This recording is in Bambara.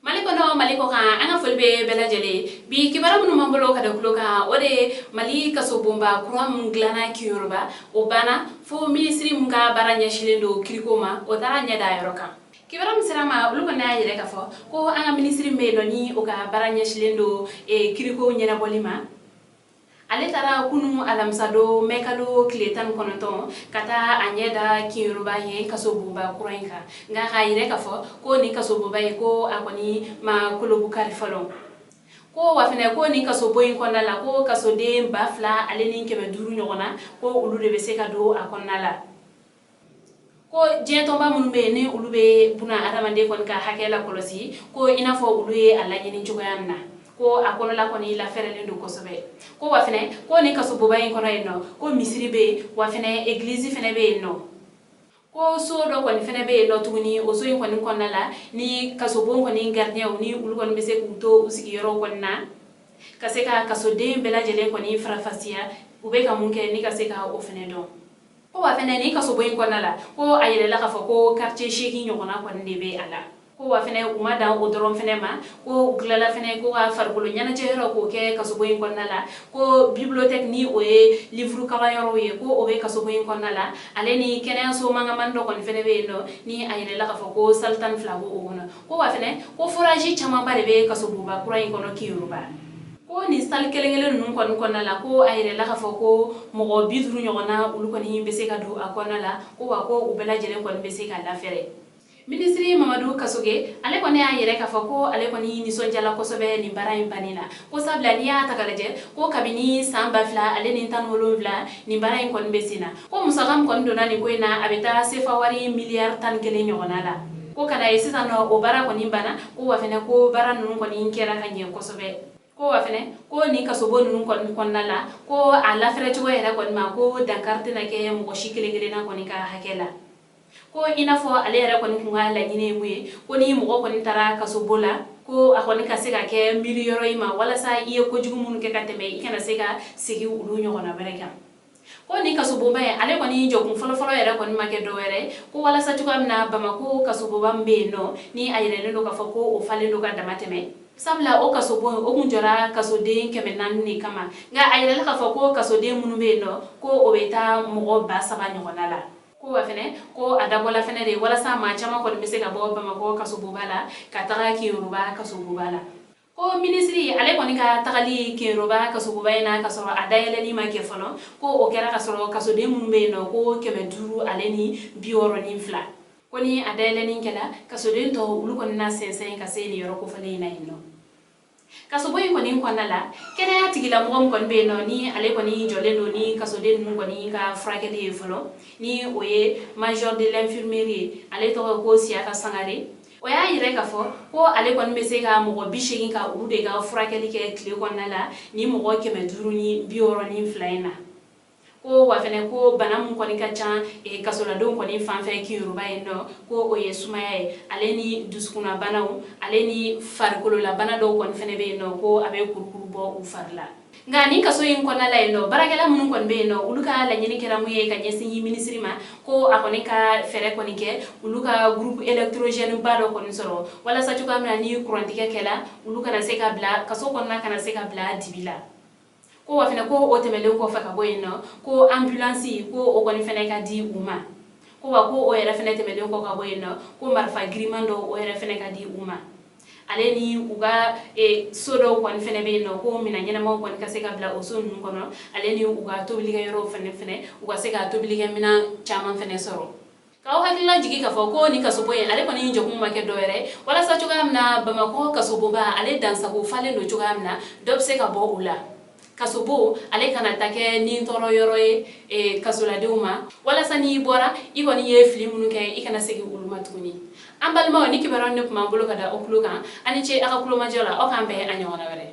Mali kɔnɔ, Mali kɔ kan, an ka foli bɛ bɛɛ lajɛlen. Bi kibaru minnu b'an bolo ka da tulo kan, o de ye Mali kasobonba kura min dilanna Keyoroba, o banna fo minisiri min ka baara ɲɛsinnen don kiriko ma, o taara ɲɛ da a yɔrɔ kan. Kibaru min sera ma, olu kɔni y'a yɛrɛ k'a fɔ ko an ka minisiri min bɛ yen nɔ, ni o ka baara ɲɛsinnen don kiriko ɲɛnabɔli ma, ale taara kunu alamisadon mɛkalo tile 19 ka taa a ɲɛ da Keyoroba ye kasobonba kura in kan. Nka k'a yɛrɛ k'a fɔ ko nin kasobonba ye, ko a kɔni ma kolobukari fɔlɔ. Ko wa fɛnɛ, ko nin kasobon in kɔnɔna la, ko kasoden 2500 ɲɔgɔn na, ko olu de bɛ se ka don a kɔnɔna la. Ko diɲɛ tɔnba minnu bɛ yen, ni olu bɛ buna adamaden kɔni ka hakɛ la kɔlɔsi, ko i n'a fɔ olu ye a laɲini cogoya min na, ko a kɔnɔla kɔni lafɛrɛlen don kosɛbɛ. Ko wa fɛnɛ, ko nin kasobonba in kɔnɔ yen nɔ, ko misiri bɛ yen, wa fɛnɛ egilizi fɛnɛ bɛ yen nɔ. Ko so dɔ kɔni fɛnɛ bɛ yen nɔ tuguni, o so in kɔni kɔnɔna la, ni kasobon kɔni gardien ni olu kɔni bɛ se k'u to u sigiyɔrɔw kɔni na, ka se ka kasoden bɛɛ lajɛlen kɔni farafasiya u bɛ ka mun kɛ, ni ka se ka o fɛnɛ dɔn. Ko wa fɛnɛ, nin kasobon in kɔnɔna la, ko a yɛrɛla k'a fɔ ko quartier 8 ɲɔgɔnna kɔni de bɛ a la. Ko wa fɛnɛ, u ma dan o dɔrɔn fɛnɛ ma, ko u tilala fɛnɛ ko ka farikolo ɲɛnajɛ yɔrɔ k'o kɛ kasobon in kɔnɔna la. Ko bibliothèque, ni o ye livre kalanyɔrɔw ye, ko o bɛ kasobon in kɔnɔna la, ale ni kɛnɛyaso mangamani dɔ kɔni fɛnɛ bɛ yen nɔ, ni a yɛrɛla k'a fɔ ko salle 12 b'o kɔnɔ. Ko wa fɛnɛ, ko forage camanba de bɛ kasobonba kura in kɔnɔ Keyoroba. Ko nin salle kelen kelen ninnu kɔni kɔnɔna la, ko a yɛrɛla k'a fɔ ko mɔgɔ 50 ɲɔgɔnna, olu kɔni bɛ se ka don a kɔnɔna la. Ko wa ko u bɛɛ lajɛlen kɔni bɛ se ka lafɛrɛ. Minisiri Mamadu Kasoge, ale kɔni y'a yɛrɛ k'a fɔ ko ale kɔni nisɔndiyala kosɛbɛ nin baara in banni na. Ko sabula n'i y'a ta k'a lajɛ, ko kabini san 2017 nin baara in kɔni bɛ sen na, ko musaka min kɔni donna nin ko in na, a bɛ taa sefa wari miliyari 11 ɲɔgɔnna la. Ko ka na ye sisan nɔ, o baara kɔni banna. Ko wa fɛnɛ, ko baara ninnu kɔni kɛra ka ɲɛ kosɛbɛ. Ko wa fɛnɛ, ko nin kasobon ninnu kɔni kɔnɔna la, ko a lafɛrɛ cogo yɛrɛ kɔni ma, ko dankari tɛna kɛ mɔgɔ si kelen kelenna kɔni ka hakɛ la. Ko i n'a fɔ ale yɛrɛ kɔni kun ka laɲini ye mun ye, ko ni mɔgɔ kɔni taara kasobon la, ko a kɔni ka se ka kɛ miiri yɔrɔ i ma, walasa i ye kojugu minnu kɛ ka tɛmɛ, i kana se ka segin olu ɲɔgɔnna wɛrɛ kan. Ko nin kasobonba ye, ale kɔni jɔkun fɔlɔfɔlɔ yɛrɛ kɔni ma kɛ dɔwɛrɛ, ko walasa cogoya min na Bamako kasobonba min bɛ yen nɔ, ni a yɛrɛlen don k'a fɔ ko o falen don ka dama tɛmɛ, sabula o kasobon o kun jɔra kasoden 400 de kama, nka a yɛrɛla k'a fɔ ko kasoden minnu bɛ yen nɔ, ko o bɛ taa mɔgɔ 3000 ɲɔgɔnna la. Ko wa fɛnɛ, ko a dabɔla fɛnɛ de walasa maa caman kɔni bɛ se ka bɔ Bamakɔ kasobonba la ka taga Keyoroba kasobonba la. Ko minisiri ale kɔni ka tagali Keyoroba kasobonba in na ka sɔrɔ a dayɛlɛli ma kɛ fɔlɔ, ko o kɛra ka sɔrɔ kasoden minnu bɛ yen nɔ, ko 562. Ko ni a dayɛlɛni kɛla, kasoden tɔw olu kɔni na sɛnsɛn ka se nin yɔrɔ kofɔlen in na yen nɔ. Kasobon in kɔni kɔnɔna la, kɛnɛya tigilamɔgɔ min kɔni bɛ yen nɔ, ni ale kɔni jɔlen don ni kasoden ninnu kɔni ka furakɛli ye fɔlɔ, ni o ye major de l'infirmerie ye, ale tɔgɔ ko Siyaka Sangare, o y'a yɛrɛ k'a fɔ ko ale kɔni bɛ se ka mɔgɔ 80 ka olu de ka furakɛli kɛ tile kɔnɔna la, ni mɔgɔ 562 in na. Ko wa fɛnɛ, ko bana min kɔni ka ca kasoladenw kɔni fan fɛ Keyoroba yen nɔ, ko o ye sumaya ye, ale ni dusukunnabanaw, ale ni farikololabana dɔw kɔni fɛnɛ bɛ yen nɔ, ko a bɛ kurukuru bɔ u fari la. Nka nin kaso in kɔnɔna la yen nɔ, baarakɛla minnu kɔni bɛ yen nɔ, olu ka laɲini kɛra mun ye ka ɲɛsin minisiri ma, ko a kɔni ka fɛɛrɛ kɔni kɛ olu ka groupe électrogène ba dɔ kɔni sɔrɔ, walasa cogoya min na ni kurantigɛ kɛla, olu kana se ka bila kaso kɔnɔna, kana se ka bila dibi la. Ko wa fɛnɛ, ko o tɛmɛlen kɔfɛ ka bɔ yen nɔ, ko ambulance, ko o kɔni fɛnɛ ka di u ma. Ko wa ko o yɛrɛ fɛnɛ tɛmɛlen kɔ ka bɔ yen nɔ, ko marifa giriman dɔw, o yɛrɛ fɛnɛ ka di u ma, ale ni u ka so dɔw kɔni fɛnɛ bɛ yen nɔ, ko minɛn ɲɛnamaw kɔni ka se ka bila o so ninnu kɔnɔ, ale ni u ka tobilikɛ yɔrɔw fɛnɛ, u ka se ka tobilikɛminɛn caman fɛnɛ sɔrɔ. K'aw hakilila jigin k'a fɔ ko nin kasobon in, ale kɔni jɔkun ma kɛ dɔwɛrɛ, walasa cogoya min na Bamakɔ kasobonba ale dansago falen don cogoya min na, dɔ bɛ se ka bɔ o la. Kasobon ale kana ta kɛ ni tɔɔrɔ yɔrɔ ye kasoladenw ma, walasa n'i bɔra, i kɔni ye fili minnu kɛ, i kana segin olu ma tuguni. An balimaw, ni kibaruyaw ne tun b'an bolo ka da o tulo kan. Ani ce a ka kulomajɔ la. Aw k'an bɛn a ɲɔgɔnna wɛrɛ.